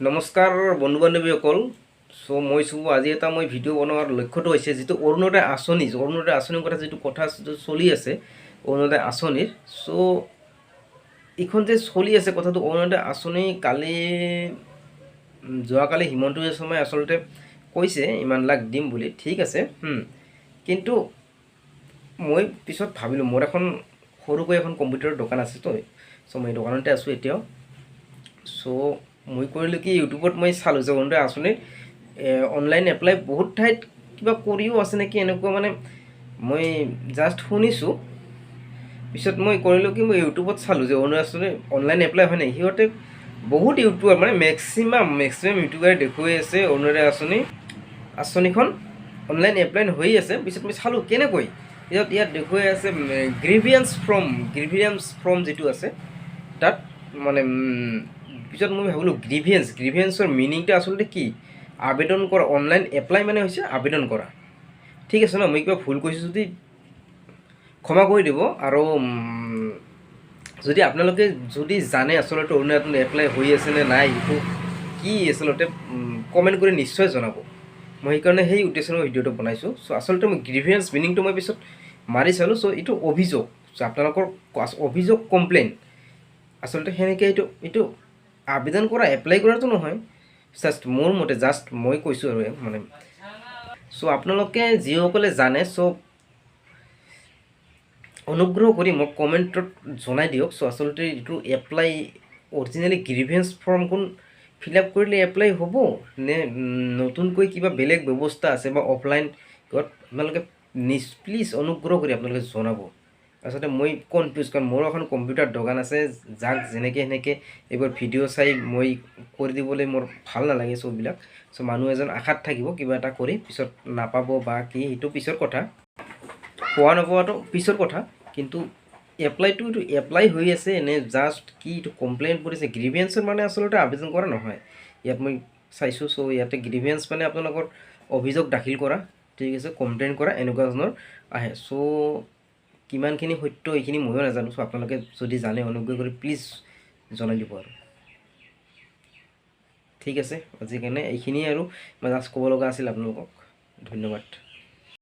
নমস্কাৰ বন্ধু বান্ধৱীসকল। চ' মই চুবু। আজি এটা মই ভিডিঅ' বনোৱাৰ লক্ষ্যটো হৈছে যিটো অৰুণোদয় আঁচনি, অৰুণোদয় আঁচনিৰ কথা, যিটো কথা যিটো চলি আছে অৰুণোদয় আঁচনিৰ। চ' এইখন যে চলি আছে কথাটো অৰুণোদয় আঁচনি, কালি যোৱাকালি হিমন্ত বিশ্ব শৰ্মাই আচলতে কৈছে ইমান লাখ দিম বুলি, ঠিক আছে। কিন্তু মই পিছত ভাবিলোঁ, মোৰ এখন সৰুকৈ এখন কম্পিউটাৰৰ দোকান আছেতো, চ' মই দোকানতে আছোঁ এতিয়াও। চ' মই কৰিলোঁ কি, ইউটিউবত মই চালোঁ যে অৰুণোদয় আঁচনিৰ অনলাইন এপ্লাই বহুত ঠাইত কিবা কৰিও আছে নেকি, এনেকুৱা মানে মই জাষ্ট শুনিছোঁ। পিছত মই কৰিলোঁ কি, মই ইউটিউবত চালোঁ যে অৰুণোদয় আঁচনি অনলাইন এপ্লাই হয় নাই। সিহঁতে বহুত ইউটিউবাৰ, মানে মেক্সিমাম মেক্সিমাম ইউটিউবাৰে দেখুৱাই আছে অৰুণোদয় আঁচনিখন অনলাইন এপ্লাই হৈ আছে। পিছত মই চালোঁ কেনেকৈ। পিছত ইয়াত দেখুৱাই আছে গ্ৰিভিয়েন্স ফৰ্ম যিটো আছে তাত মানে পিছত মই ভাবিলোঁ গ্ৰিভিয়েন্সৰ মিনিংটো আচলতে কি? আবেদন কৰা। অনলাইন এপ্লাই মানে হৈছে আবেদন কৰা, ঠিক আছে ন? মই কিবা ভুল কৈছোঁ যদি ক্ষমা কৰি দিব। আৰু যদি আপোনালোকে যদি জানে আচলতে অৰুণোদয় এপ্লাই হৈ আছে নে নাই, এইটো কি আচলতে, কমেণ্ট কৰি নিশ্চয় জনাব। মই সেইকাৰণে সেই উদ্দেশ্যৰে মই ভিডিঅ'টো বনাইছোঁ। চ' আচলতে মই গ্ৰিভিয়েন্স মিনিংটো মই পিছত মাৰি চালোঁ। চ' এইটো অভিযোগ, চ' আপোনালোকৰ অভিযোগ, কমপ্লেইন আচলতে সেনেকৈ এইটো আবেদন কৰা, এপ্লাই কৰাটো নহয়। জাষ্ট মোৰ মতে, জাষ্ট মই কৈছোঁ আৰু মানে। চ' আপোনালোকে যিসকলে জানে, চ' অনুগ্ৰহ কৰি মোক কমেণ্টত জনাই দিয়ক। চ' আচলতে এইটো এপ্লাই অৰিজিনেলি গ্ৰিভেন্স ফৰ্মখন ফিল আপ কৰিলে এপ্লাই হ'ব নে নতুনকৈ কিবা বেলেগ ব্যৱস্থা আছে বা অফলাইন আপোনালোকে প্লিজ অনুগ্ৰহ কৰি আপোনালোকে জনাব। আচলতে মই কনফিউজ, কাৰণ মোৰো এখন কম্পিউটাৰ দোকান আছে। যাক যেনেকৈ সেনেকৈ এইবোৰ ভিডিঅ' চাই মই কৰি দিবলৈ মোৰ ভাল নালাগে চববিলাক। চ' মানুহ এজন আশাত থাকিব কিবা এটা কৰি, পিছত নাপাব বা কি, সেইটো পিছৰ কথা, পোৱা নোপোৱাটো পিছৰ কথা। কিন্তু এপ্লাইটো এইটো এপ্লাই হৈ আছে নে জাষ্ট কি এইটো কমপ্লেইন কৰিছে? গ্ৰিভিয়েন্সৰ মানে আচলতে আবেদন কৰা নহয়, ইয়াত মই চাইছোঁ। চ' ইয়াতে গ্ৰিভিয়েন্স মানে আপোনালোকৰ অভিযোগ দাখিল কৰা, ঠিক আছে, কমপ্লেইন কৰা, এনেকুৱা ধৰণৰ আহে। চ' কিমানখিনি সত্য এইখিনি ময়ো নাজানো। চ' আপোনালোকে যদি জানে, অনুগ্ৰহ কৰি প্লিজ জনাই দিব আৰু। ঠিক আছে, আজিৰ কাৰণে এইখিনিয়ে আৰু মই জাষ্ট ক'ব লগা আছিল আপোনালোকক। ধন্যবাদ।